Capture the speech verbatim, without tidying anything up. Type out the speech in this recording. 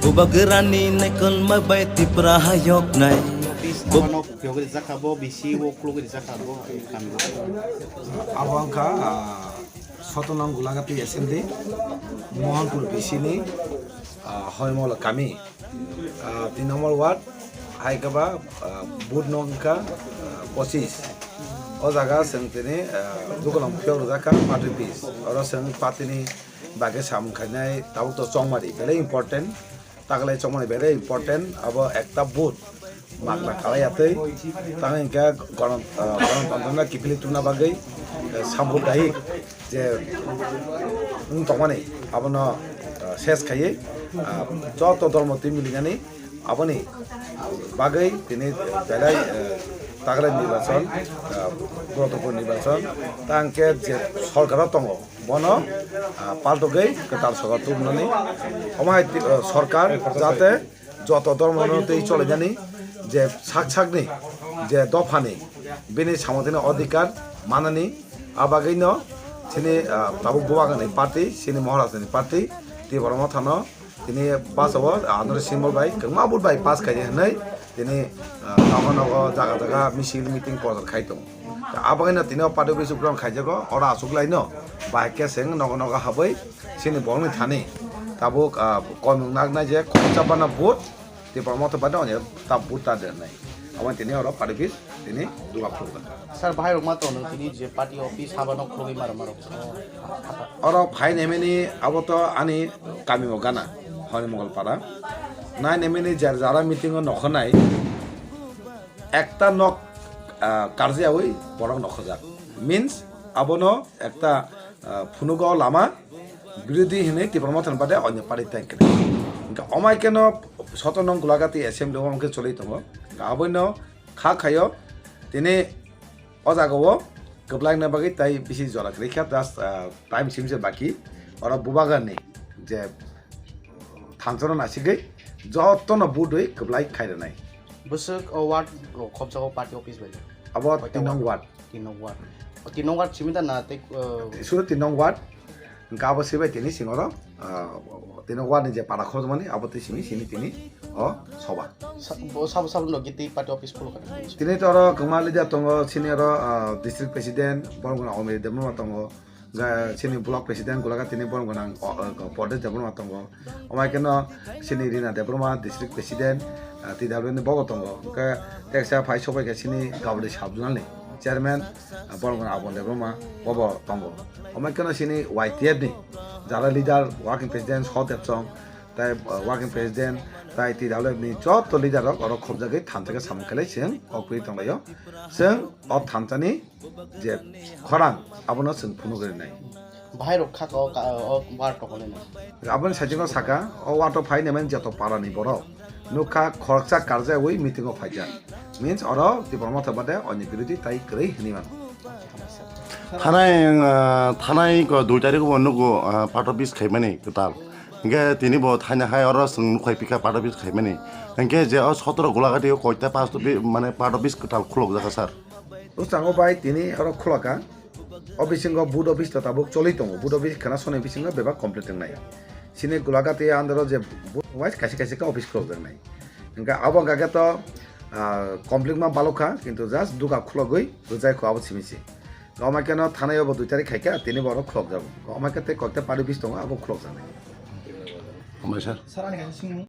Bubagrani naikol ma bai Tipra hayok nai. Office Bu- ano phiyogwi rijak kha bo, B C o khulugwi rijak kha bo, kami. Abo wngkha, ah, Sotonong Gulagati Assembly, Mohanpur B C ni, ah, Hoimol kami. Ah, tin number ward, hai khe ba, ah, booth no wngkha, ah, pochis. O jaga chwng tini, ah, dukulam phiyok rijak kha party office. Oro chwng party ni bagwi samung khainai tabuk to chongmari, belai important. Taklai chongmani belai important, abo ekta booth magna khalai atwi, tang hinkhe gonon-, ah, gonotontro no kiphilwi tubuna bagwi, eh, sambudayik je wng tongmani abono, ah, ses khaiwi, ah, joto dormo twi milinani aboni bagwi tini belai, eh, taklai nirbachon, ah, gurutopurno nirbachon, tang khe je sorkaro tongo. Bono, ah, paltogwi kwtal sorkar tubunani. Omo hai ti-, ah, sorkar jate joto dormono tei cholainani je sak sakni je dophani bini samungthani odhikar manani, a bagwino chini, ah, tabuk Bubagrani party, chini Maharajani party, Tipra Mothano tini bus o, ah, Andhra Symbol bai kwbangma vote bai pass khaidi hwnwi tini, ah, nogo nogo jaga jaga misil meeting prochar khai tongo. Abagwino tini o party office uklok khaijago, oro achuk laino bai khe chwng nogo nogo habwi chini borokni thani tabuk, ah, koimung naknai je khoroksa bana vote, Tipra Motha bana onyo ta vote ta rwnai. Aboni tini oro party office tini duga khulukha. Sir, bahai rok ma tono tini je party office haba nok khulugwi maro maro. Oro phai nemeni abo to ani kami o gana, Honi Mongol Para. Nai nemeni jar jara meeting o nokho nai. Ekta nok, ah, karjaui borok nokhojak. Means, abono ekta, ah, phunugo lama birodhi hinwi Tipra Mothani bade onyo party tang kene. Hingke omai keno soto nong Gulagati assembly o hingke choli tongo. Aboino kha khayo tini o jaga o kwblaina bagwi tai bisi jora kwrwi kha, just, ah, time simse baki. Oro Bubagrani je thansa no nasigwi jotono budwi kwblai khairwnai. Bwswk o ward rok khopjago party office bai? Abo tin nong ward. Tin nong ward. O tin nong ward simi da na tei, uh, sudo tin nong ward. Hingke abo sibai tini singoro, uh, tin nong ward ni je para khorokmani abo tei simi sini tini o soba. Sa-, bo sabo sabo no giti party office khulukha. Tini to oro kwma leader tongo, sini oro, uh, district president, borok Omir Debbarma tongo. Ga-, chini block president Gulagati ni borok gwnang, o, o, Pradesh Debbarma tongo. Omo hai kheno chini Rina Debbarma district president, ah, T W ni bobo tongo. Hwnkhe teksa phai sobai khe chini Gabri sub zonal ni chairman, ah, borok gwnang Abon Debbarma bobo tongo. Omo hai kheno chini Y T F ni jara leader working president Sodep Song, tai, ah, working president tai T W ni joto leader rok oro khopjagwi thansa khe samung khlai chwng kok pui tonglaio. Chwng o thansa ni je khorang abono chwng phunuk rinai. Bahai rok kha ka o ka-, o ward rok le na. Aboni saichung no saka, o ward o phai nai mani joto para ni borok nukha khoroksa karjaui meeting o phaijak. Means oro Tipra Motha bade oni birodhi tai kwrwi hinwi mano. Thanai, ah, thanai ko dui tarikh bo nugo, ah, party office khaimani kwtal. Hingke tini bo thaina hai oro chwng nukhai pika party office khaimani. Hingke je o sotoro Gulagati o koita party office mane party office kwtal khulok jaka sir. Bwskango bai tini oro khulaka. O bisingo booth office to tabuk choli tongo. Booth office khana soni bisingo bebak complete wngnai. Chini Gulagati andaro je booth wise kaisa kaisa khe office khulok jaknai. Hingke abo hingka khe to, ah, complete ma balok kha, kintu just duka khulogwi rwjai kho abo simi se. Omo khe no thanai o bo dui tarikh khai kha, tini bo oro khulok jago. Omo khe tei kok ta party office tongo, abo khulok jaknai. Hambai sir.